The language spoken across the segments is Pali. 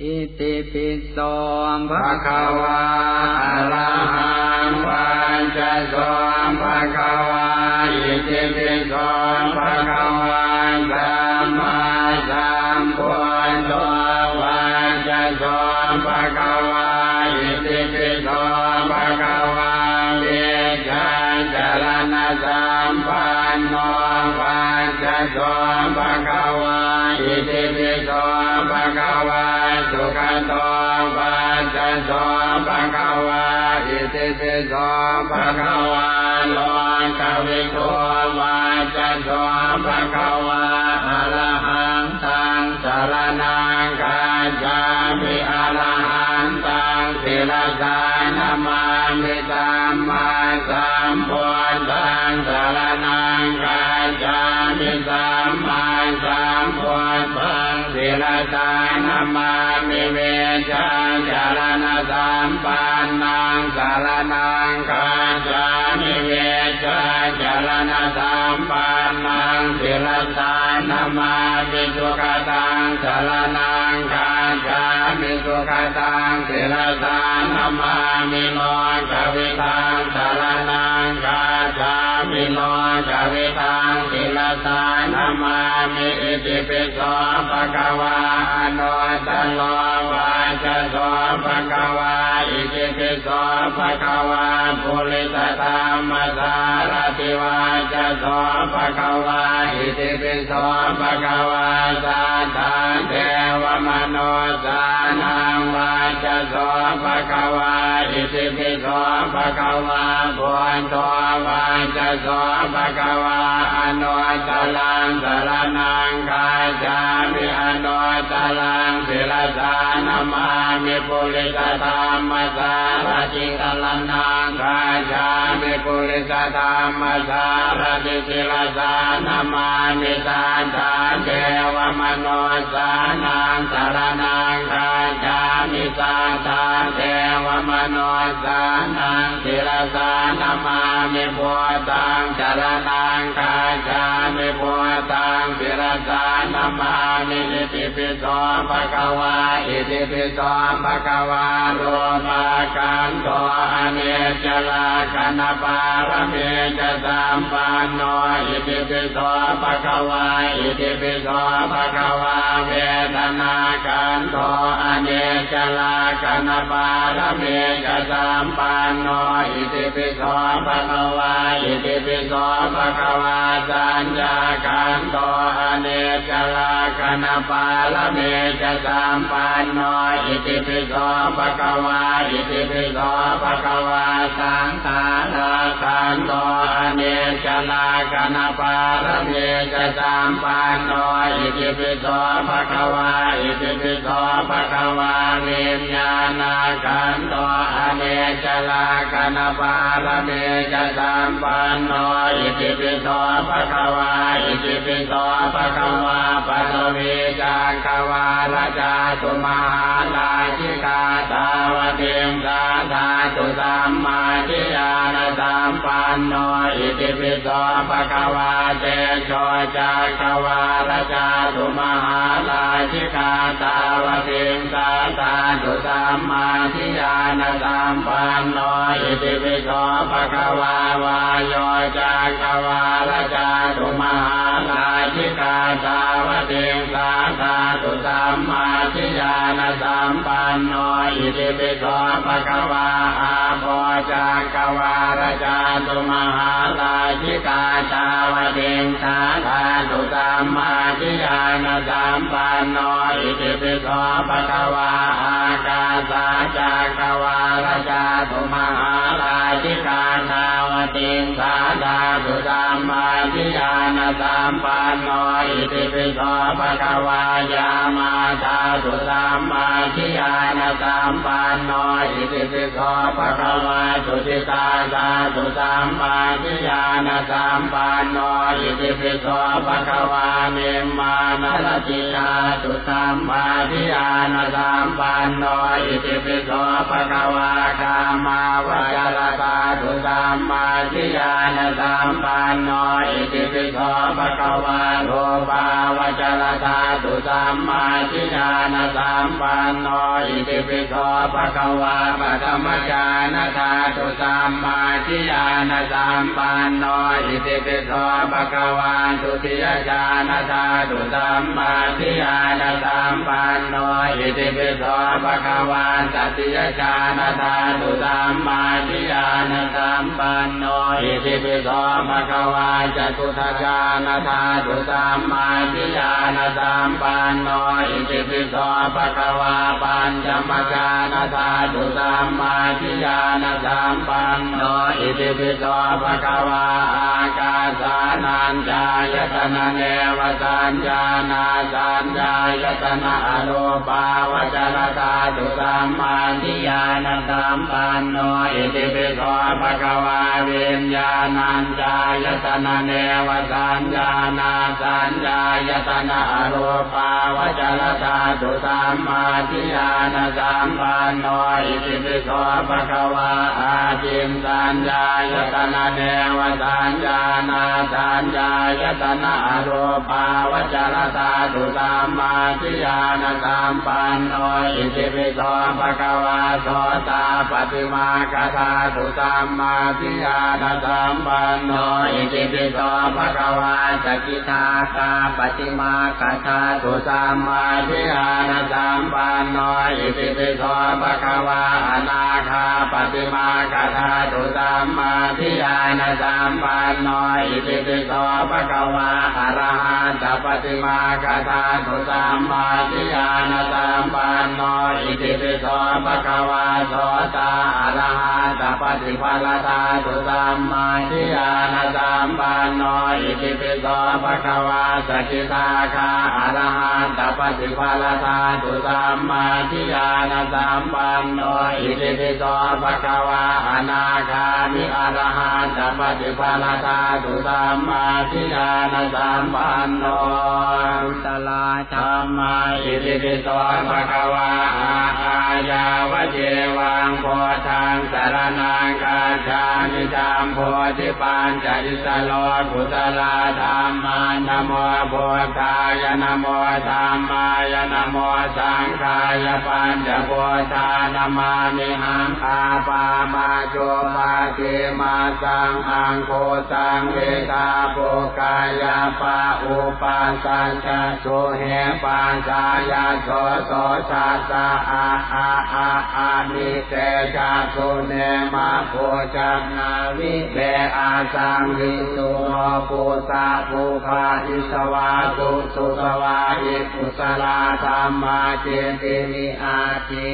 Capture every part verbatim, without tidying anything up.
Itipi so bhagavā arahaṃ vaccaso bhagavā. Itipi so bhagavā sammāsambuddho vaccaso bhagavā. Itipi so bhagavā vijjācaraṇasampanno vaccaso bhagavā. Itipi so bhagavā sugato vaccaso bhagavā. Itipi so bhagavā lokavidū vaccaso bhagavā. Arahantaṃ saraṇaṃ gacchāmi. Arahantaṃ sirasā namāmi. Sammāsambuddhaṃ saraṇaṃ gacchāmi. Sammāsambuddhaṃ sirasā namāmi. Vijjācaraṇasampannaṃ saraṇaṃ gacchāmi. Vijjācaraṇasampannaṃ sirasā namāmi. Sugataṃ saraṇaṃ gacchāmi. Sugataṃ sirasā namāmi. Lokavidaṃ saraṇaṃ gacchāmi. Lokavidaṃ sirasā namāmi. Itipi so bhagavā anuttaro vaccaso bhagavā. Itipi so bhagavā purisadammasārathi vaccaso bhagavā. Itipi so bhagavā satthā devamanussānaṃ vaccaso bhagavā. Itipi so bhagavā buddho vaccaso bhagavā. Anuttaraṃ saraṇaṃ gacchāmi. Anuttaraṃ sirasā namāmi. Purisadammasārathi saraṇaṃ gacchāmi. Purisadammasārathi sirasā namāmi. Satthā devamanussānaṃ saraṇaṃ gacchāmi. Satthā devamanussānaṃ sirasā namāmi. Buddhaṃ saraṇaṃ gacchāmi. Buddhaṃ sirasā namāmi. Itipi so bhagavā. Itipi so bhagavā rūpakhandho aniccalakkhaṇapāramī ca sampanno. Itipi so bhagavā. Itipi so bhagavā vedanākhandho aniccalakkhaṇapāramī ca sampanno. Itipi so bhagavā. Itipi so bhagavā saññākhandho aniccalakkhaṇapāramī ca sampanno. Itipi so bhagavā. Itipi so bhagavā saṅ khārakhandho aniccalakkhaṇapāramī ca sampanno. Itipi so bhagavā. Itipi so bhagavā viññāṇakhandho aniccalakkhaṇapāramī ca sampanno. Itipi so bhagavā. Itipi so bhagavā paṭhavīcakkavāḷacātumahārājikā tāvatiṃsā dhātu sammādiyānasampanno. Itipi so bhagavā tejocakkavāḷacātumahārājikā tāvatiṃsā dhātu sammādiyānasampanno. Itipi so bhagavā vāyocakkavāḷacātumahārājikā tāvatiṃsā dhātu sammādiyānasampanno. Itipi so bhagavā āpocakkavāḷacātumahārājikā tāvatiṃsā dhātu sammādiyānasampanno. Itipi so bhagavā ākāsacakkavāḷacātumahārājikā tāvatiṃsā dhātu sammādiyānasampanno. Itipi so bhagavā yāmā dhātu sammādiyānasampanno. Itipi so bhagavā tusitā dhātu sammādiyānasampanno. Itipi so bhagavā nimmānaratī dhātu sammādiyānasampanno. Itipi so bhagavā kāmāvacaratā dhātu sammādiyānasampanno. Itipi so bhagavā rūpāvacaradhātu sammādiyānasampanno. Itipi so bhagavā paṭhamajhānadhātu sammādiyānasampanno. Itipi so bhagavā dutiyajhānadhātu sammādiyānasampanno. Itipi so bhagavā tatiyajhānadhātu sammādiyānasampanno. Itipi so bhagavā catutthajhānadhātu sammādiyānasampanno. Itipi so bhagavā pañcamajhānadhātu sammādiyānasampanno. Itipi so bhagavā ākāsānañcāyatana nevasaññānāsaññāyatana arūpāvacaradhātu sammādiyānasampanno. Itipi so bhagavā viññāṇañcāyatana nevasaññānāsaññāyatana arūpāvacaradhātu sammādiyānasampanno. Itipi so bhagavā ākiñcaññāyatana nevasaññānāsaññāyatana arūpāvacaradhātu sammādiyānasampanno. Itipi so bhagavā sotāpaṭimaggadhātu sammādiyānasampanno. Itipi so bhagavā sakidāgāpaṭimaggadhātu sammādiyānasampanno. Itipi so bhagavā anāgāpaṭimaggadhātu sammādiyānasampanno. Itipi so bhagavā arahattapaṭimaggadhātu sammādiyānasampanno. Itipi so bhagavā sotā arahattapaṭiphaladhātu sammādiyānasampanno. Itipi so bhagavā sakidāgā arahattapaṭiphaladhātu sammādiyānasampanno. Itipi so bhagavā anāgāmi arahattapaṭiphaladhātu sammādiyānasampanno. Kusalā dhammā. Itipi so bhagavā a ā yāvajīvaṃ buddhaṃ saraṇaṃ gacchāmi. Jambudīpañca issaro kusalā dhammā. Namo buddhāya, namo dhammāya, namo saṅghāya, pañca buddhā namāmihaṃ. A pā ma cu pa dī ma saṃ aṃ khu saṃ vi dhā pu ka ya pa u pa sa ca su he pa sā ya so so sa sa a a a a ni te ja su ne ma bu ca na vi ve a saṃ vi su no pu sa pu bha i svā su su svā i. Kusalā dhammā citti vi atthi.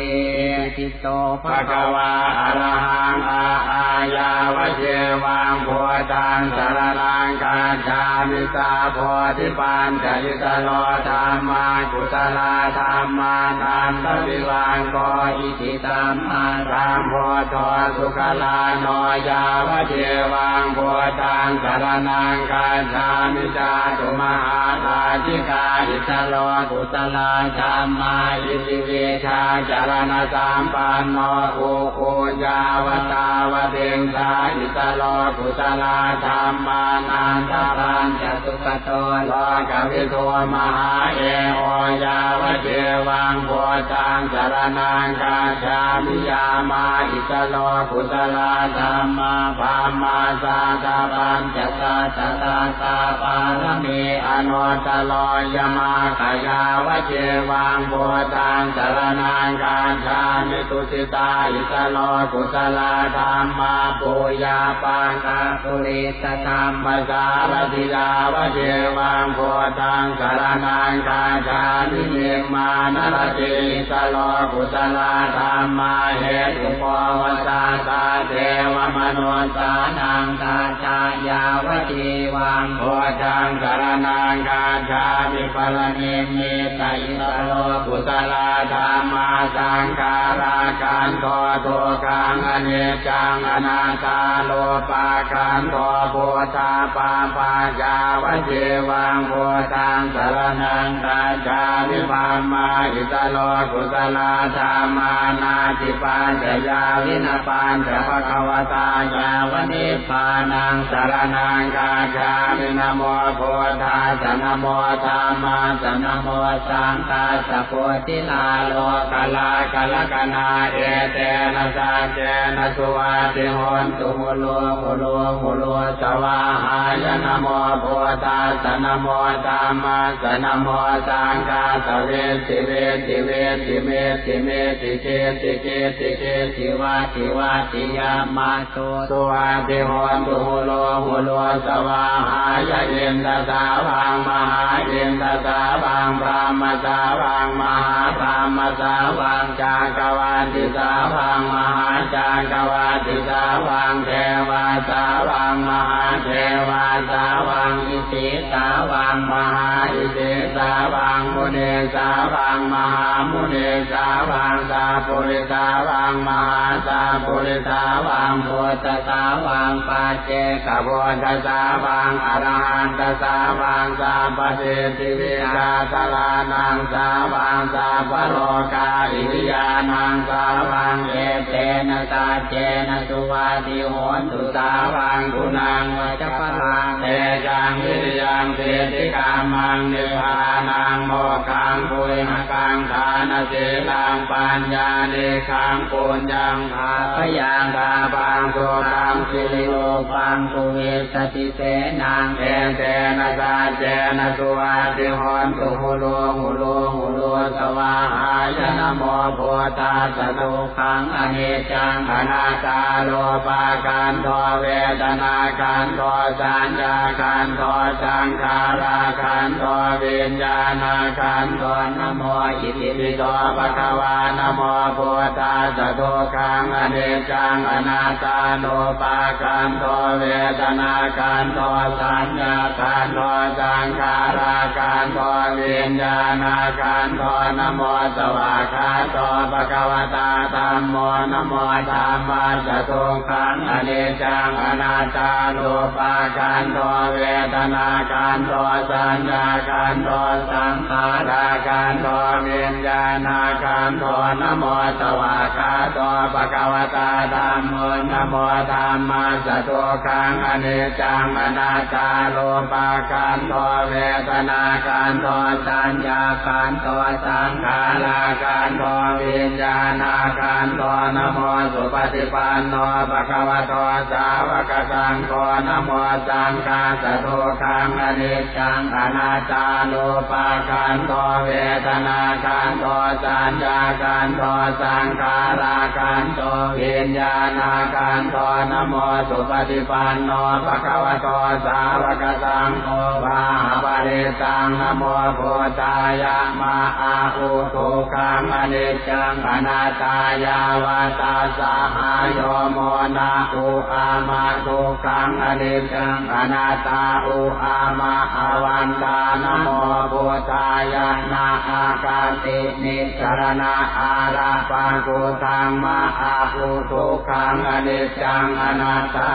Itipi so bhagavā arahaṃ a ā yāvajīvaṃ buddhaṃ saraṇaṃ gacchāmi. Sā bodhipañca issaro dhammā kusalā dhammā nandavivaṅko iti sammāsambuddho sugalāno yāvajīvaṃ buddhaṃ saraṇaṃ gacchāmi. Cātumahārājikā issaro kusalā dhammā iti vijjācaraṇasampanno u u yāva tāvatiṃsā issaro kusalā dhammā nanda pañca sugato lokavidū mahā e o yāvajīvaṃ buddhaṃ saraṇaṃ gacchāmi. Yāmā issaro kusalā dhammā brahmā sadda pañca satta sattā pāramī anuttaro ya ma ka yāvajīvaṃ buddhaṃ saraṇaṃ gacchāmi. Tusitā issaro kusalā dhammā pu ya pa ka purisadammasārathi yāvajīvaṃ buddhaṃ saraṇaṃ gacchāmi. Nimmānaratī issaro kusalā dhammā hetupova satthā devamanussānaṃ sattha yāvajīvaṃ buddhaṃ saraṇaṃ gacchāmi. Paranimmita issaro kusalā dhammā saṅkhārakkhandho dukkhaṃ aniccaṃ anattā rūpakkhandho buddhapapha yāva Cīvaṃ buddhaṃ saraṇaṃ gacchāmi. Brahmā issaro kusalā dhammā, natthi paccayā vina pañca bhagavatā yāva nibbānaṃ saraṇaṃ gacchāmi. Namo buddhassa, namo dhammassa, namo saṅghassa, buddhilā lokalā karakanā, etena saccena suvatthi hontu hulū hulū hulū svāhāya. Namo buddhassa, namo dhammassa, namo saṅghassa, vitti vitti vitti mitti mitti citti citti citti vatti vatti yamā suvatthi hontu hulū hulū svāhāya. Indasāvaṃ mahāindasāvaṃ brahmasāvaṃ mahābrahmasāvaṃ cakkavattisāvaṃ mahācakkavattisāvaṃ devāsāvaṃ mahādevāsāvaṃ isī sāvaṃ mahāisīsāvaṃ munīsāvaṃ mahāmunīsāvaṃ sappurisāvaṃ mahāsappurisāvaṃ buddhasāvaṃ paccekabuddhasāvaṃ arahattasāvaṃ sabbasiddhivijjādharānaṃ sāvaṃ sabbalokā iriyānaṃ sāvaṃ etena saccena suvatthi hontu. Sāvaṃ guṇaṃ vajabalaṃ tejaṃ viriyaṃ siddhikammaṃ nibbānaṃ mokkhaṃ guyhakaṃ dānaṃ sīlaṃ paññānikkhaṃ puññaṃ bhāgyaṃ tappaṃ sukhaṃ sirirūpaṃ catuvīsatisenaṃ etena saccena suvatthi hontu hulū hulū hulū svāhāya. Namo buddhassa, dukkhaṃ aniccaṃ anattā rūpakkhandho vedanākkhandho saññākkhandho saṅkhārakkhandho viññāṇakkhandho. Namo itipi so bhagavā. Namo buddhassa, dukkhaṃ aniccaṃ anattā rūpakkhandho vedanākkhandho saññākkhandho saṅkhārakkhandho viññāṇakkhandho. Namo svākkhāto bhagavatā dhammo. Namo dhammassa, dukkhaṃ aniccaṃ anattā rūpakkhandho vedanākkhandho saññākkhandho saṅkhārakkhandho viññāṇakkhandho. Namo svākkhāto bhagavatā dhammo. Namo dhammassa, dukkhaṃ aniccaṃ anattā rūpakkhandho vedanākkhandho saññākkhandho saṅkhārakkhandho viññāṇakkhandho. Namo supaṭipanno bhagavato sāvakasaṅgho. Namo saṅghassa, dukkhaṃ aniccaṃ anattā rūpakkhandho vedanākkhandho saññākkhandho saṅkhārakkhandho viññāṇakkhandho. Namo supaṭipanno bhagavato sāvakasaṅgho vāhaparittaṃ. Namo buddhāya ma a u dukkhaṃ aniccaṃ anattā yāva tassa hāyo mo na u a ma dukkhaṃ aniccaṃ anattā u a ma avantā. Namo buddhāya na a kati nissaraṇa ārappakhuddhaṃ ma a u dukkhaṃ aniccaṃ anattā